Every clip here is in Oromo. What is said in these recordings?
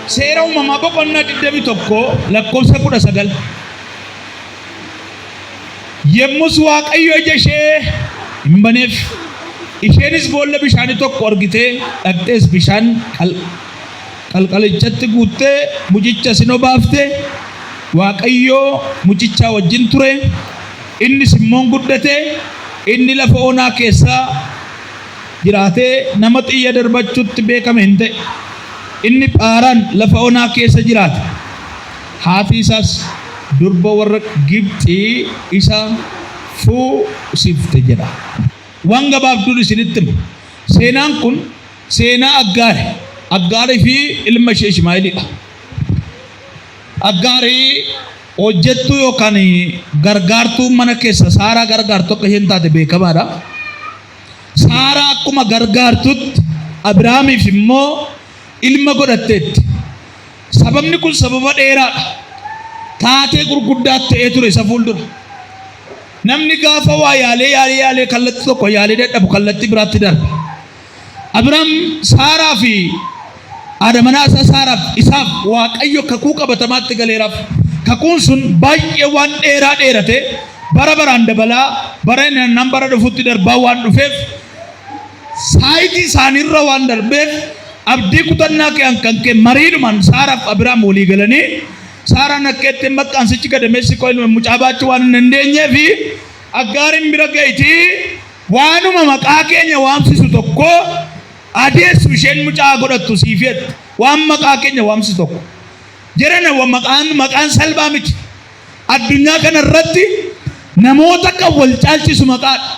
Seera Uumamaa boqonnaa 21 lakkoofsa 19. Yommus Waaqayyo ija ishee in baneef, isheenis boolla bishaanii tokko argitee, dhaqxees bishaan qalqalichatti guuttee mucichas in obaafte. Waaqayyo mucichaa wajjin ture, innis immoo in guddate, inni lafa onaa keessa jiraatee nama xiyya darbachuutti beekame in ta'e. Inni Phaaraan lafa onaa keessa jiraate. Haati isaas durba warra Gibxii isa fuusifte jedha. Waan gabaabduun isinitti hima. Seenaan kun seenaa Aggaari, Aggaarii fi ilma ishee Ishmaa'eelidha. Aggaari hojjettuu yookaan gargaartuu mana keessa Saaraa gargaartu akka isheen taate beekamaadha. Saaraa akkuma gargaartutti Abiraamiif immoo ilma godhatteetti. Sababni kun sababa dheeraadha. Taatee gurguddaa ta'ee ture isa fuuldura. Namni gaafa waa yaalee yaalee yaalee kallattii tokko yaalee dadhabu kallattii biraatti darba. Abiraam Saaraa fi haadha manaa isaa Saaraaf isaaf Waaqayyo kakuu qabatamaatti galeeraaf. Kakuun sun baay'ee waan dheeraa dheerate bara baraan dabalaa bara inni bara dhufutti darbaa waan dhufeef saayitii isaaniirra waan darbeef abdii kutannaa ke'an kan kee mariidhumaan Saaraaf Abiraam walii galanii Saaraan akka itti maqqaan sichi gadameessi koo ilma mucaa baachuu waan hin dandeenyee fi Aggaarin bira ga'itii waanuma maqaa keenya waamsisu tokko adeessu isheen mucaa godhattu siif jette waan maqaa keenya waamsisu tokko jedhana maqaan maqaan salphaa miti. Addunyaa kana irratti namoota kan wal caalchisu maqaadha.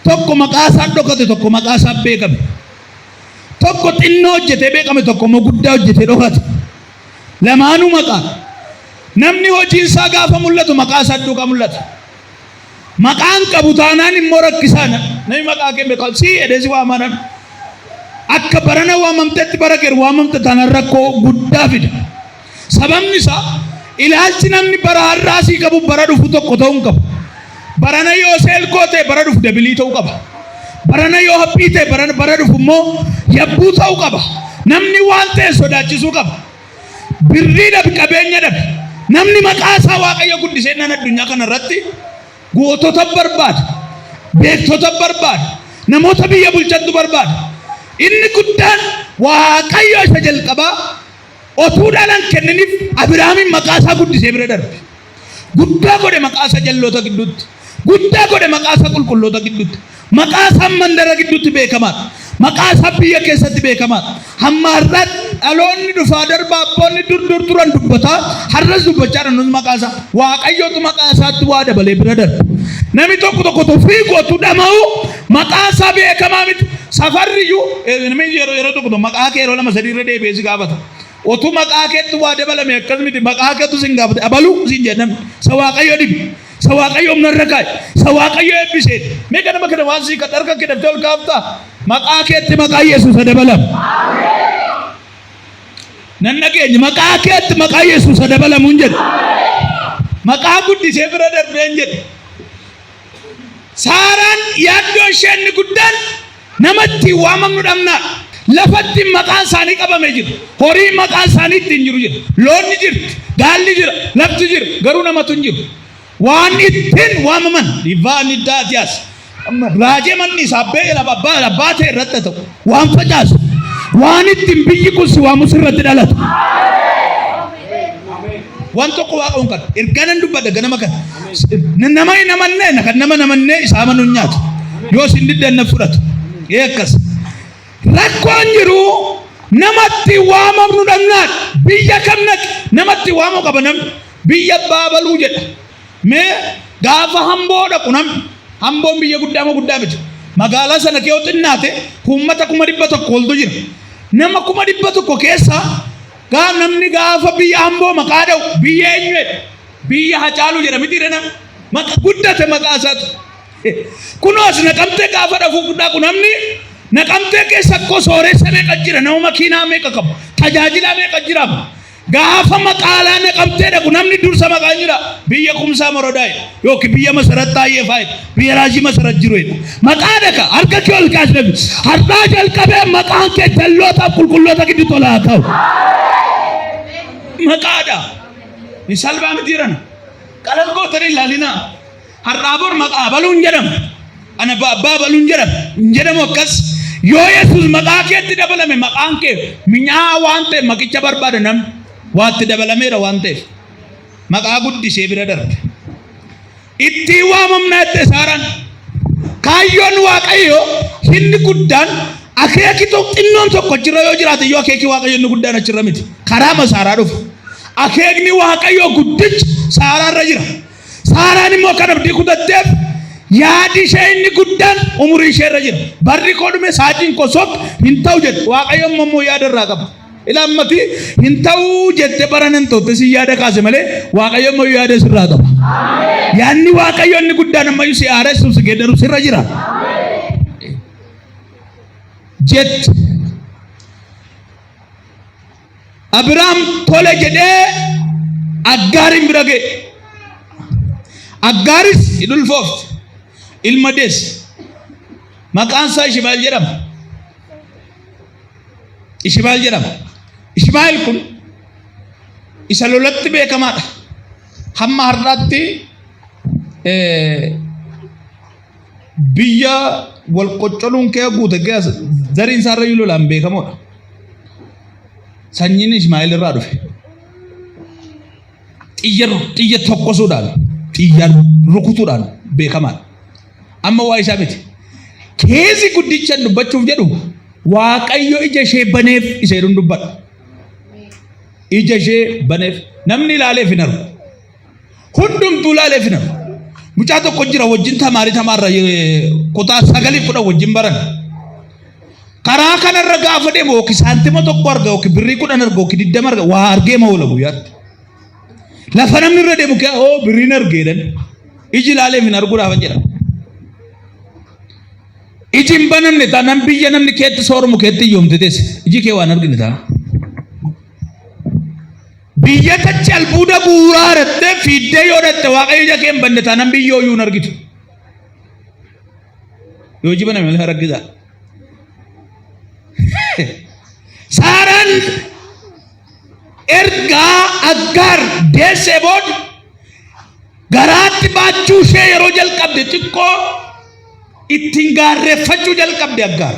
Tokko maqaa isaan dhokate, tokko maqaa isaan beekame. Tokko xinnoo hojjetee beekame, tokko immoo guddaa hojjetee dhokate. Lamaanuu maqaa. Namni hojiin isaa gaafa mul'atu maqaa isaa duukaa mul'ata. Maqaan qabu taanaan immoo rakkisaa namni maqaa kee beekaa si jedhee si waamaa namni. Akka barana waamamtetti bara kee waamamte taanaan rakkoo guddaa fida. Sababni isaa ilaalchi namni bara har'aa sii qabu bara dhufu tokko ta'uu hin qabu. Barana yoo seelkoo ta'e bara dhufu dabilii ta'uu qaba. Barana yoo haphii ta'e barana bara dhufu immoo yabbuu ta'uu qaba. Namni waan ta'e sodaachisuu qaba. Birrii dhabi qabeenya dhabi. Namni maqaa isaa Waaqayyo guddisee nan addunyaa kana irratti gootota barbaada. Beektota barbaada. Namoota biyya bulchantu barbaada. Inni guddaan Waaqayyo isa jalqabaa otuu dhala hin kenniniif Abiraamin maqaa isaa guddisee bira darbe. Guddaa godhe maqaa isaa jalloota gidduutti. Guddaa godhe maqaa isaa qulqulloota gidduutti. Maqaa isaa mandara gidduutti beekamaadha. Maqaa isaa biyya keessatti beekamaadha. Hamma har'aatti dhaloonni dhufaa darbaa abboonni dur dur turan dubbataa har'as dubbachaa jiran nus maqaa isaa Waaqayyotu maqaa isaatti waa dabalee bira darbe. Namni tokko tokko tuffii gootu dhama'u maqaa isaa beekamaa miti. Safarri iyyuu namni yeroo yeroo tokko tokko maqaa kee yeroo lama sadii irra deebi'ee si gaafata. Otuu maqaa keetti waa dabalame akkas miti maqaa keetu sin gaafate abaluu sin jedha namni. Isa Waaqayyo dibe. Isa Waaqayyo humna irra kaa'e. Isa Waaqayyo eebbisee. Mee ganama kana waan sii kadhu harka kee daftee ol kaaftaa? Maqaa keetti maqaa Yesuus haa dabalamu. Nan dhageenye maqaa keetti maqaa Yesuus haa dabalamu hin jedhe. Maqaa guddisee bira darbee hin jedhe. Saaraan yaaddoo ishee inni guddaan nama ittiin waamamnu dhabnaa. Lafatti maqaan isaanii qabame jira. Horii maqaan isaanii ittiin jiru jira. Loonni jirti, gaalli jira, lafti jira, garuu namatu hin jiru. Waan ittiin waamaman dhiibbaan iddaatiyaas. Raajee manni isaa abbee abbaa abbaa ta'e irratti haa ta'u waan facaasu waan ittiin biyyi kun si waamus irratti dhalatu. Waan tokko waaqa hin qabu. Ergaa nan dubbadha ganama kana. Nama hin amannee kan nama hin amannee isa amanu hin nyaatu. Yoo isin diddan na fudhatu. Ee akkas. Rakkoon jiru namatti waamamnu dhabnaan biyya kam naqi namatti waamuu qaba namni biyya abbaa baluu jedha. Mee gaafa hamboo dhaqu namni hamboon biyya guddaa moo guddaa miti. Magaalaa sana kee yoo xinnaate uummata 100,000 oltu jira. Nama 100,000 keessaa Gaa namni gaafa biyya Amboo maqaa dha'u biyya eenyu jedha? Biyya Hacaaluu jedha miti nama. Maqa guddate maqaa isaatu. Kunoo as Naqamtee gaafa dhaqu dhaqu namni Naqamtee keessa akkoo sooressa meeqa jira nama makiinaa meeqa qabu tajaajilaa meeqa jira. Gaafa maqaalaa Naqamtee dhaqu namni dursa maqaan jira biyya Kumsaa Morodaa jedha yookiin biyya Masarat Taayyee fa'aa jedha. Biyya raajii Masarat jiru jedha. Maqaa dhaqa harka kee ol kaasi nabi. Har'aa jalqabee maqaan kee jallootaaf qulqulloota gidduutti ol haa ka'u. Maqaadha. Ni salphaa miti jiran. Qalal gootanii ilaalinaa. Har'aa bor maqaa abaluun jedhama. Ana abbaa abaluun jedhama. Hin jedhamu akkas. Yoo Yesuus maqaa keetti dabalame maqaan kee minyaa'aa waan ta'eef maqicha barbaada namni. Waatti dabalameera waan ta'eef. Maqaa guddisee bira darbe. Ittiin waamamna jette Saaraan. Kaayyoon Waaqayyoo inni guddaan akeeki xinnoon tokko achirra yoo jiraate iyyuu akeeki Waaqayyoo inni guddaan achirra miti. Karaama Saaraa dhufa. Akeekni Waaqayyoo guddichi Saaraarra jira. Saaraan immoo kan abdii kutatteef yaadi ishee inni guddaan umurii ishee irra jira. Barri koo dhume saatiin koo sok hin ta'u jette. Waaqayyo immoo immoo yaada irraa qaba. Ila ammati hin ta'uu jette bara nan tolte si yaada kaase malee Waaqayyo immoo yaada sirraa qaba. Yaadni Waaqayyo inni guddaan ammayyuu si haaressuuf si geeddaru sirra jira. Jette. Abiraam tole jedhee Aggaarin bira ga'e. Aggaaris hin ulfoofte. Ilma deesse. Maqaan isaa Ishimaa'eel jedhama. Ishimaa'eel jedhama. Ishimaa'eel kun isa lolatti beekamaadha. Hamma har'aatti biyya wal qoccoluun kee guute keessa zariin isaarra iyyuu lolaan beekamoodha. Sanyiin Ismaa'eel irraa dhufe. Xiyya xiyya tokkosuudhaan xiyyaan rukutuudhaan beekamaadha. Amma waa isaa miti. Keezi guddichan dubbachuuf jedhu Waaqayyo ija ishee baneef isa jedhuun dubbadha. Ija ishee baneef namni ilaaleef hin argu. Hundumtuu ilaaleef hin argu. Mucaa tokko jira wajjin tamaarii tamaarra kutaa 9 10 wajjin baran. Karaa kanarra gaafa deemu yookiin saantima tokko arga yookiin birrii 10 arga yookiin 20 arga waa argee ma oola guyyaatti. Lafa namni irra deemu kee oo birriin argeedhan. Iji ilaaleef hin arguudhaaf jedha. Iji hin banamne taanaan biyya namni keetti soormu keetti hiyyoomte teesse. Iji kee waan argine taana. Biyya tachi albuuda guuraa harattee fiiddee yoo dhatte waaqayyo ija kee hin banne taanaan biyyoo iyyuu hin argitu. Yoo iji baname malee rakkisaa. Saaraan ergaa Aggaar deessee booda garaatti baachuu ishee yeroo jalqabde xiqqoo ittiin gaarreeffachuu jalqabde Aggaar.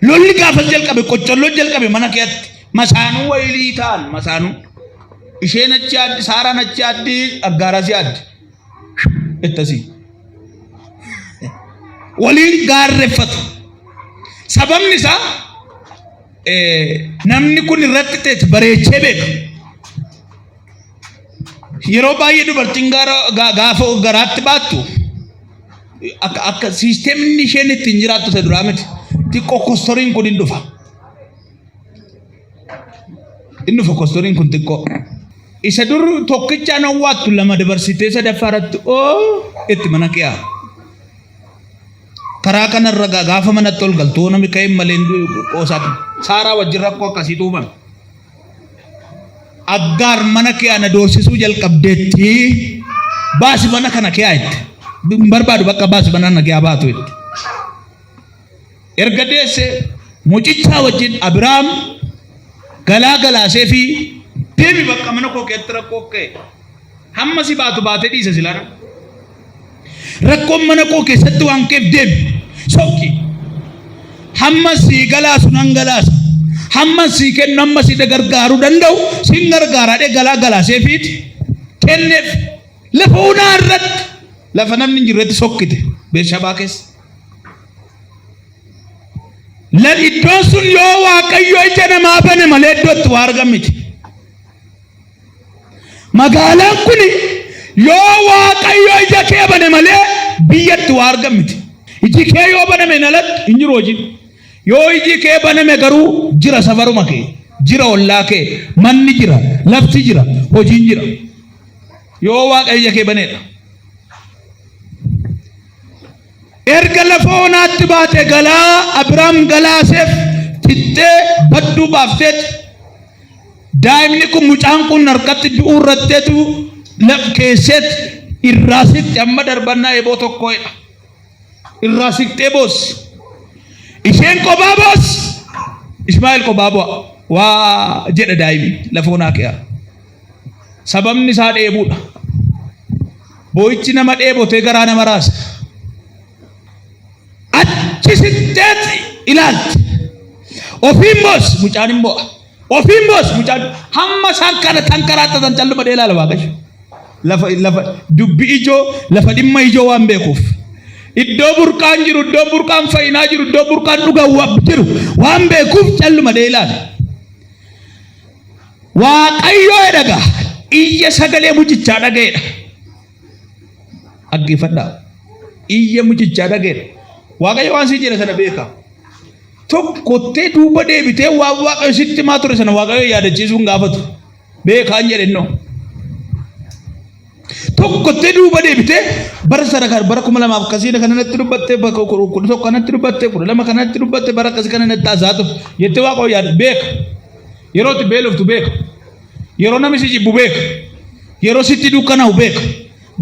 Lolli gaafas jalqabe qoccolloon jalqabe mana keetti masaanuu wayilii ta'an masaanuu. Isheen achi addi Saaraan achi addi Aggaar asii addi. Ittasii. Waliin gaarreeffatu. Sababni isaa namni kun irratti ta'e bareechee beeka. Yeroo baay'ee dubartiin gaafa garaatti baattu akka akka siisteemni isheen ittiin jiraattu isa duraa miti. Xiqqoo kostoriin kun hin dhufa. Hin dhufa kostoriin kun xiqqoo. Isa dur tokkichaan owwaattu lama dabarsitee sadaffaa irratti oo itti mana kiyaa. Karaa kanarra gaafa manatti ol galtu namni ka'een malee qoosaatu. Saaraa wajjin rakkoo akkasiitu uumame. Aggaar mana kee ana doorsisuu jalqabdeetti baasi mana kana kee itti. Hin barbaadu bakka baasi mana kana kee baatu itti. Erga deesse mucichaa wajjin Abiraam galaa galaasee fi deemi bakka mana koo keetti rakkoo ka'e. Hamma si baatu baatee dhiisa silaa. Rakkoon mana koo keessatti waan ka'eef deemi. Sokki. Hamma sii galaasu nan galaasa. Hamma sii kennu hamma si gargaaruu danda'u sin gargaaraadhee galaa galaasee fiiti kenneef. Lafa onaa irratti lafa namni hin jirretti sokkite Beershabaa keessa. Lan iddoon sun yoo Waaqayyo ija namaa bane malee iddoo itti waa argan miti. Magaalaan kun yoo Waaqayyo ija kee bane malee biyyatti waa argan miti. Iji kee yoo baname hin alatti hin jiru hojiin. Yoo iji kee baname garuu jira safaruma kee, jira ollaa kee, manni jira, lafti jira, hojiin jira. Yoo Waaqayyo ija kee baneedha. Erga lafa onaatti baate galaa Abiraam galaaseef fixxee badduu baafteet daa'imni kun mucaan kun harkatti du'uu irratteetu laf keesseet irraa siqxe amma darbannaa eeboo tokkoodha. Irraa siqxee boossi. Isheen kophaa boossi. Ishmaa'eel kophaa bu'a. Waa jedha daa'imni lafa onaa ke'a. Sababni isaa dheebuudha. Boo'ichi nama dheebotee garaa nama raasa. Achi sitteet ilaalti. Ofiin boos mucaan hin bo'a. Ofiin boos mucaan hamma isaan kana tankaraattatan calluma dhee ilaala Waaqayyo. Lafa lafa dubbi ijoo lafa dhimma ijoo waan beekuuf. Iddoo burqaan jiru, iddoo burqaan fayyinaa jiru, iddoo burqaan dhugaa jiru waan beekuuf calluma dhee ilaala. Waaqayyo dhagaa iyya sagalee mucichaa dhaga'eedha. Dhaggeeffadhaa. Iyya mucichaa dhaga'eedha. Waaqayyo waan sii jedhe sana beeka. Tokkottee duuba deebitee waan Waaqayyo sitti himaa ture sana Waaqayyo yaadachiisuu hin gaafatu. Beekaan jedhe innoo. Tokkottee duuba deebitee bara sana kan bara 2000 akkasii kana natti dubbattee bara 11 kanatti dubbattee 12 kanatti dubbattee bara akkasii kana natti haasaa turte jettee Waaqayyo yaada beeka. Yeroo itti beeloftu beeka. Yeroo namni si jibbu beeka. Yeroo sitti dukkanaa'u beeka.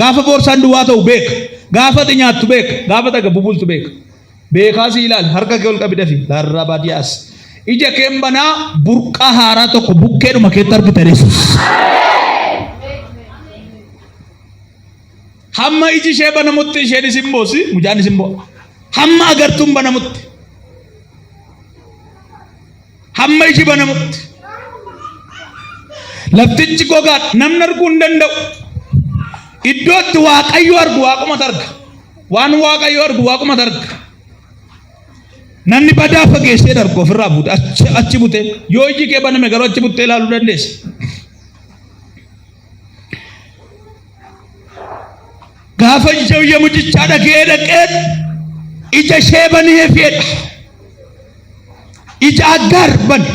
Gaafa boorsaan duwwaa ta'u beeka. Gaafa ati nyaattu beeka. Gaafa taga bubultu beeka. Beekaa si ilaali. Harka kee ol qabi dafi. Laarraa baadiyaas. Ija keen banaa burqaa haaraa tokko bukkeedhuma keetti argita Yesuus. Hamma iji ishee banamutti isheenis hin boossi, mucaanis hin bo'a. Hamma agartuun banamutti. Hamma iji banamutti. Laftichi gogaadha. Namni arguu hin danda'u. Iddoo itti Waaqayyo argu Waaqumatu arga. Waan Waaqayyo argu Waaqumatu arga. Namni badaa fageessee darbu ofirraa buute achi achi butee yoo iji kee baname garuu achi buttee ilaaluu dandeessa. Gaafa ija mucichaa dhaga'ee dhaqee ija ishee banee feedha. Ija Aggaar bane.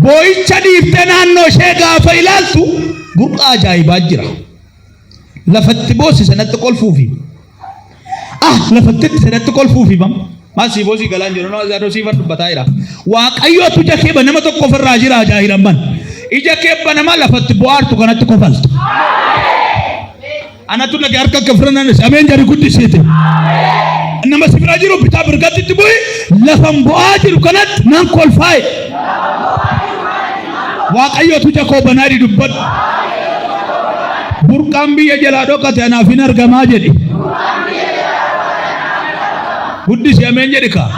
Boo'icha dhiiftee naannoo ishee gaafa ilaaltu burqaa ajaa'ibaa jira. Lafatti boossi sanatti kolfuufi. Ah lafatti sanatti kolfuufi mam. Maal sii boosii galaan jiru nama zaadoo siifan dubbataa jira. Waaqayyootu ija kee nama tokko ofirraa jira ajaa'ilan ban. Ija kee banamaa lafatti bo'aartu kanatti kofaltu. Anatu dhaqee harka akka ofirra naannesse. Ameen jedhi guddisiite. Nama si bira jiru bitaa mirgatti itti bu'i lafan bo'aa jiru kanatti nan kolfaa'e. Waaqayyootu ija koo banaa jedhi dubbadhu. Burqaan biyya jalaa dhokate anaaf hin argamaa jedhi. Guddisi ameen jedhi kaa.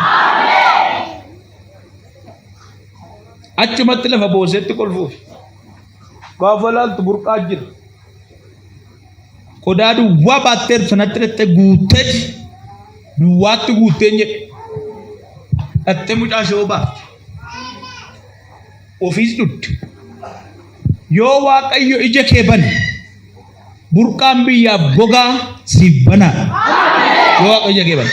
Achumatti lafa boosetti kolfuuf. Gaafa laaltu burqaa jira. Qodaa duwwaa baatteertu sanatti dhaqxee guutteeti. Duwwaatti guutteen jedhe. Dhaqxee mucaa ishee obaafte. Ofiis dhugde. Yoo Waaqayyo ija kee bane burqaan biyyaaf gogaa siif banaadha. Yoo Waaqayyo ija kee bane.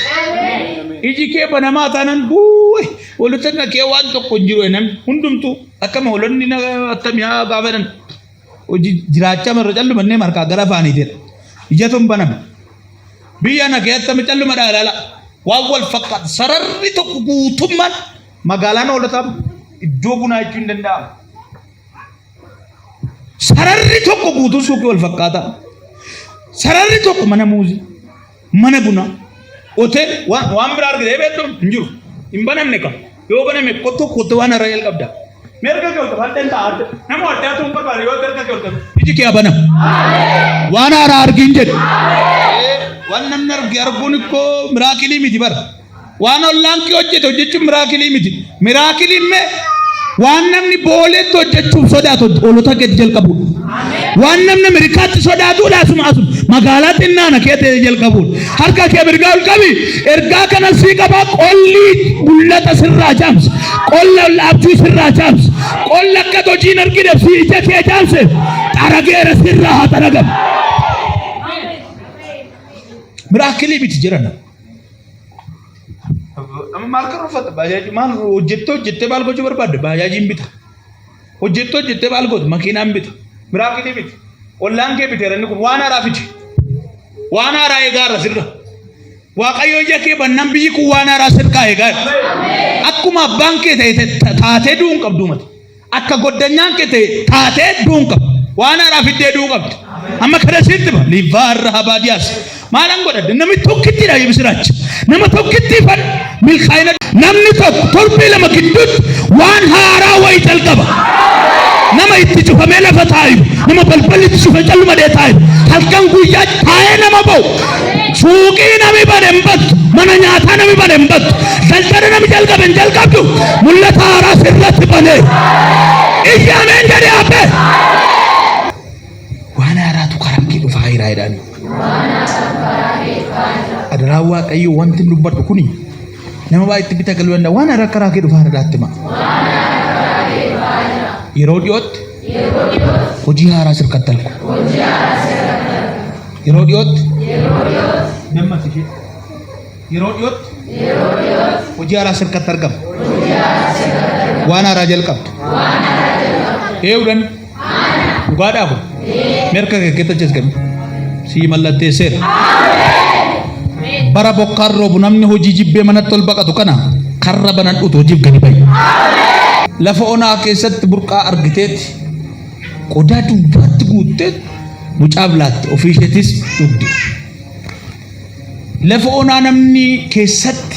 Iji kee banamaa taanaan buuwe walitti naqee waan tokko hin jiru namni hundumtuu akkama holonni attamii haa gaafa jedhan hojii jiraachaa marra callumannee markaa gara afaaniitidha. Ijatu hin baname. Biyya naqee attami calluma dhaa ilaala. Waan wal fakkaatu sararri tokko guutummaan magaalaan hoolotaa iddoo bunaa jechuun hin danda'amu. Sararri tokko guutuun suuqii wal fakkaataa. Sararri tokko mana muuzii, mana bunaa, hotel waan waan biraa argitee beektu hin jiru. Hin banamne qaba. Yoo baname kottu kottu waan haaraa jalqabda. Mee harka kee ol qabu adda hin ta'a adda. Nama addaa ta'uu hin barbaade yoo harka kee ol qabu. Iji kee haa banamu. Waan haaraa argiin jedhe. Waan namni arge arguun ikkoo miraakilii miti bara. Waan ollaan kee hojjete hojjechuun miraakilii miti. Miraakiliin mee waan namni booleetti hojjechuuf sodaatu hoolota keetti jalqabuudha. Waan namni Ameerikaatti sodaatudha asuma asuma magaalaa xinnaana kee ta'e jalqabuudha. Harka kee mirgaa ol qabi ergaa kana sii qabaa qolli mul'ata sirraa jaamsa. Qolla abjuu sirraa jaamsa. Qolla akka hojii hin argine si ija kee jaamse xarageera sirraa haa xaragamu. Miraakilii miti jedhama. Amma maal kan uffata baajaajii maal hojjettee hojjettee maal gochuu barbaadde baajaajiin bita. Hojjettee hojjettee maal gootu makiinaan bita. Miraakilii miti. Ollaan kee biteera inni kun waan haaraa fide. Waan haaraa eegaarra sirra. Waaqayyo ija kee bannaan biyyi kun waan haaraa sirkaa eegaa jira. Akkuma abbaan kee ta'e taatee du'uu hin qabdu mati. Akka goddanyaan kee ta'e taatee du'uu hin qabdu. Waan haaraa fiddee du'uu qabdi. Amma kana sitti hima. Livaarra habaadiyaas. Maalan godhadhe namni tokkittiidha yibisiraacha. Nama tokkittii fadha milkaa'ina. Namni tokko torbee lama gidduutti Waan haaraa wayii jalqaba. Nama itti cufamee lafa taa'iru, nama balballi itti cufe calluma dhee taa'iru, halkan guyyaa taa'ee nama ba'u. Suuqii nami bane hin battu, mana nyaataa nami bane hin battu, daldala nami jalqabe hin jalqabdu, mul'ata haaraa sirratti banee. Iyyi ameen jedhi abbee. Waan haaraatu karaa kee dhufaa jira jedhaan. Adaraa Waaqayyo wanti hin dubbadhu kuni nama baay'eetti bita galuu danda'a. Waan haaraa karaa kee dhufaa jira himaa. Yeroo dhiyootti hojii haaraa sirkatti argu. Yeroo dhiyootti nammas ishee yeroo dhiyootti hojii haaraa sirkatti argama. Waan haaraa jalqabdu. Eewudan dhugaadhaa kun mirga kee keessa jesgame sii mallatteesseera. Bara bokkaan roobu namni hojii jibbee manatti ol baqatu kana karra banadhuutu hojiif gadi ba'i. Lafa onaa keessatti burqaa argiteeti qodaa duwwaatti guuttee mucaaf laatte ofii isheetis dhugde. Lafa onaa namni keessatti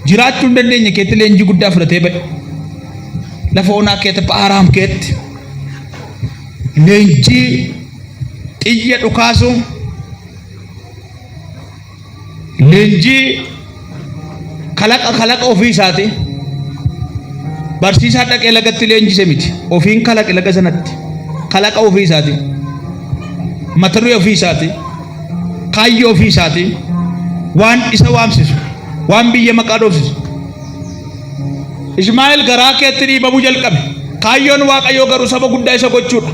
jiraachuu hin dandeenye keetti leenjii guddaa fudhatee ba'e. Lafa onaa keetti Paaraam keetti leenjii xiyya dhukaasuu leenjii kalaqa kalaqa ofii isaati. Barsiisaa dhaqee lagatti leenjise miti. Ofiin kalaqe laga sanatti. Kalaqa ofii isaati. Mata duree ofii isaati. Kaayyoo ofii isaati. Waan isa waamsisu. Waan biyya maqaa dhoofsisu. Ishmaa'eel garaa keetti dhiibamuu jalqabe. Kaayyoon Waaqayyoo garuu saba guddaa isa gochuudha.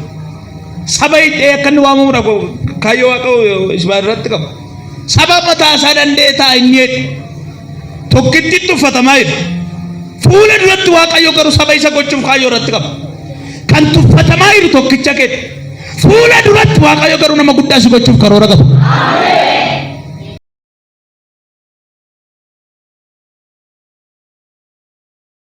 Saba hidhee akka inni waamamudha kaayyoo Waaqayyoo Ishmaa'eel irratti qabu. Saba mataa isaa danda'e ta'a inni jedhe. Tokkitti tuffatamaa jira. Fuula duratti Waaqayyo garuu saba isa gochuuf kaayyoo irratti qaba. Kan tuffatamaa jiru tokkicha keeti. Fuula duratti Waaqayyo garuu nama guddaa si gochuuf karoora qaba.